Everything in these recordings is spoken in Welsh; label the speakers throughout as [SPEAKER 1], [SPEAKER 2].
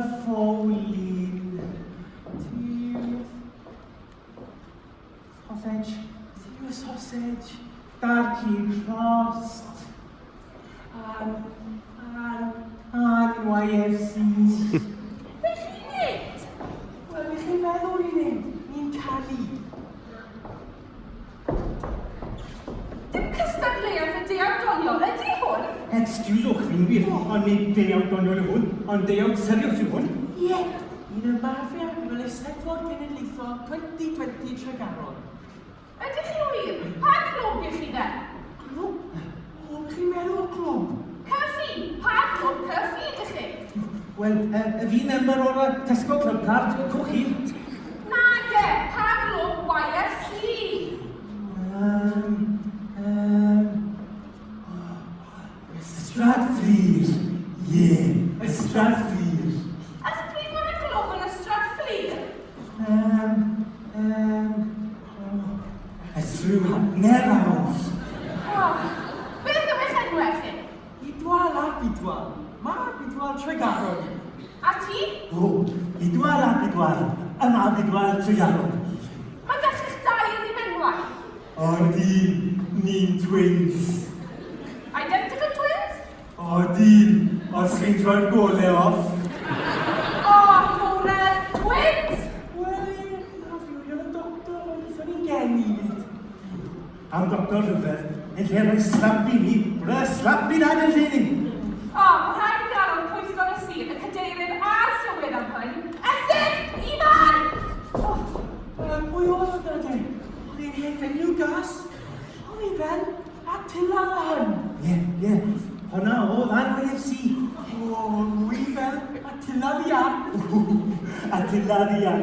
[SPEAKER 1] ffolin. Ti... Sausage. Ti yw sausage. Da'r cig rhost. An, an, an YFC.
[SPEAKER 2] Be chi'n neud?
[SPEAKER 1] Wel, be chi'n meddwl ni'n neud? Ni'n calu.
[SPEAKER 2] Dim cystadleuaeth y deuawd doniol ydy hwn.
[SPEAKER 3] Excusewch fi'n wir, ond nid deuawd doniol yw hwn, ond deuawd serious yw hwn.
[SPEAKER 1] Ie, ni'n ymarfer fel Eisteddfod Genedlaethol 2020 Tregaron.
[SPEAKER 2] Ydych chi wir? Pa glwb ych chi de?
[SPEAKER 1] Clwb? O, be chi'n meddwl clwb?
[SPEAKER 2] Cyffi! Pa glwb cyffi ydych chi?
[SPEAKER 3] Wel, uh, fi member o'r uh, Tesco Club Card, cwch chi.
[SPEAKER 2] Nage, pa glwb YFC?
[SPEAKER 3] Um, um, oh, Ystrad Fflur. Ie, yeah, Ystrad Fflur.
[SPEAKER 2] Ys pryd mae'n y glwb yn Ystrad Fflur?
[SPEAKER 3] Um, um, oh, ers rhyw hanner awr.
[SPEAKER 2] Oh, beth yw eich enwau chi?
[SPEAKER 1] Idwal ap Idwal. Mab Idwal Tregaron.
[SPEAKER 2] A ti?
[SPEAKER 3] O, Idwal ap Idwal. Y mab Idwal Tregaron.
[SPEAKER 2] Mae da chi'ch dau yr un enwau.
[SPEAKER 3] Odyn, ni'n twins.
[SPEAKER 2] Identical twins?
[SPEAKER 3] Odyn, os chi'n troi'r gole off.
[SPEAKER 2] O, hwnna, twins!
[SPEAKER 1] Wel, na fi oedd y doctor, ond wnaethon ni'n geni nid.
[SPEAKER 3] Am doctor rhyfedd, yn lle rhoi slap i ni, rhoi slap i dad yn lle ni.
[SPEAKER 2] O, mae rhaid i gael o'n pwyllgor y sir, y cadeirydd a'r llywydd am hyn. Esyllt, Ifan!
[SPEAKER 1] O, wel, pwy oedd hwnna de? Oedd e'n hen fenyw gas. Oedd hi fel Attila the Hun.
[SPEAKER 3] Ie, ie, honna oedd Ann YFC.
[SPEAKER 1] O, mwy fel Attila the Hun.
[SPEAKER 3] Attila the Hun.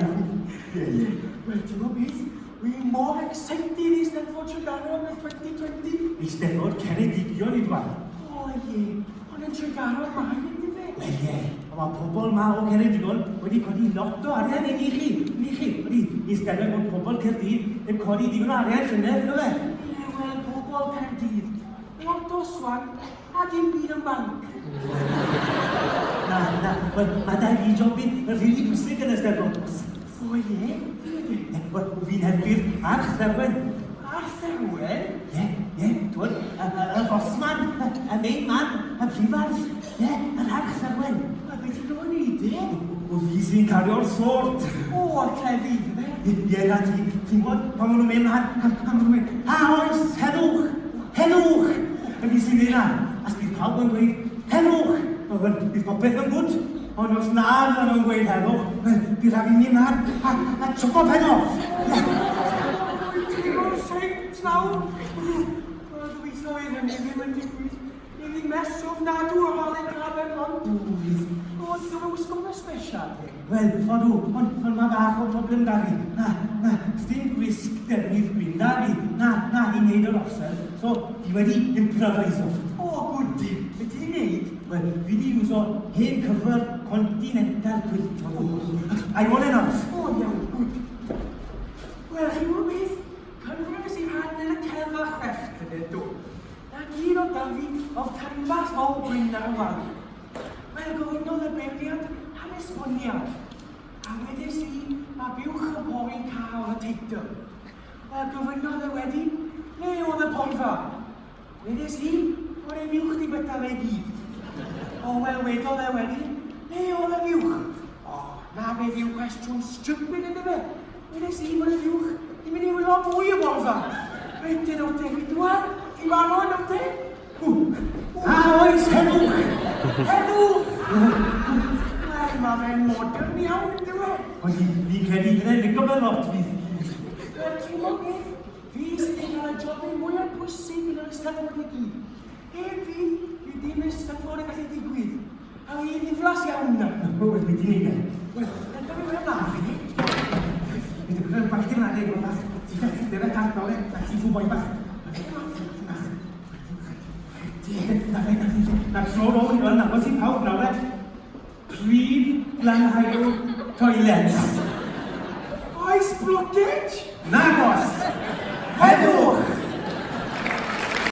[SPEAKER 3] Ie, ie.
[SPEAKER 1] Wel, ti'n gwybod beth? Wi mor excited i Eisteddfod Tregaron yn 2020.
[SPEAKER 3] Eisteddfod Ceredigion i dweud.
[SPEAKER 1] O ie, ond yn Tregaron mae yn dyfe?
[SPEAKER 3] Wel ie, ond mae pobl ma o Ceredigion wedi codi lot o arian i ni chi, ni chi. Wedi eisteddfod bod pobl Caerdydd ddim codi digon o arian llynedd, ynddo fe?
[SPEAKER 1] Ie, wel, pobl Caerdydd, lot o swank a dim byd yn banc.
[SPEAKER 3] Na, na, wel, mae da fi jobyn yn rili pwysig yn y Steddfod.
[SPEAKER 1] O ie? Be yw e?
[SPEAKER 3] Wel, fi'n helpu'r Archdderwen.
[SPEAKER 1] Archdderwen?
[SPEAKER 3] Ie, ie, twod, y, y, y bosman, y, y main man, y prifardd, ie, yr Archdderwen.
[SPEAKER 1] Wel, beth ti'n gwybod wneud e?
[SPEAKER 3] O, fi sy'n cario'r sword.
[SPEAKER 1] O, y clefyd, fe?
[SPEAKER 3] Ie, na ti, ti'n gwybod, pan maen nhw'n mynd mlaen, pan, pan maen nhw'n mynd, a oes, heddwch, heddwch! Y fi sy'n dweud na, a bydd pawb yn dweud, heddwch! Wel, bydd popeth yn gwd, ond os na fyddan nhw'n gweud heddwch, wel, bydd rhaid i mi mlaen a, a chopo pen off.
[SPEAKER 1] Wyt ti'n mor ffeint nawr? Wel, gobeithio fydd hynny ddim yn digwydd. Ni fydd mess ofnadw o halen cael ond. O, ti'n gwybod wisgo hwnna special?
[SPEAKER 3] Wel, odw, ond on mae bach o problem da fi. Na, na, sdim gwisg defnydd gwyn da fi. Na, na, i wneud yr osel. So, fi wedi improviso.
[SPEAKER 1] O, gwd. Be ti wedi wneud?
[SPEAKER 3] Wel, fi wedi iwso hen cyfer Continental Quilt. O, I want it out.
[SPEAKER 1] O, iawn, gwd. Wel, chi'n gwybod beth? Cynres i rhan yn y celf a chrefft llynedd, do. Na gyd oedd da fi oedd canfas mawr gwyn ar y wal. Wel, gofynnodd y beirniad am esboniad. A wedes i, ma buwch y pori'n ca oedd y teitl. Wel, gofynnodd e wedyn, le oedd y porfa? Wedes i, bod e fuwch di byta fe gyd. O, wel, wedodd e wedyn, le oedd y fuwch? O, na beth yw cwestiwn stupid ynddo fe. Wedes i bod y fuwch di mynd i wylo mwy o borfa. Reit, te, nawr te, dwan, ti'n barod nawr te?
[SPEAKER 3] A oes heddwch!
[SPEAKER 1] Heddwch! Wel, mae fe'n modern iawn, ynddo e?
[SPEAKER 3] Ond fi'n credu byddai'n licio fe lot, fydd.
[SPEAKER 1] Wel, ti'n gwybod beth? Fi sydd wedi cael y jobyn mwyaf pwysig yn yr Eisteddfod i gyd. Heb fi, fydd dim Eisteddfod yn gallu digwydd. A fi ddiflas iawn na.
[SPEAKER 3] Wel, beth ti'n neud e?
[SPEAKER 1] Wel, na fi fel na, fi.
[SPEAKER 3] Fi dwi'n gwneud bach dim adeg, bach. Ti'n gallu dyna cart nôl e, a ti'n fwy boi bach. Na fe, na fe, na tro rownd i weld nabod sy'n pawb nawr e. Prif glanhauwr toilets.
[SPEAKER 1] Oes blockage?
[SPEAKER 3] Nagos!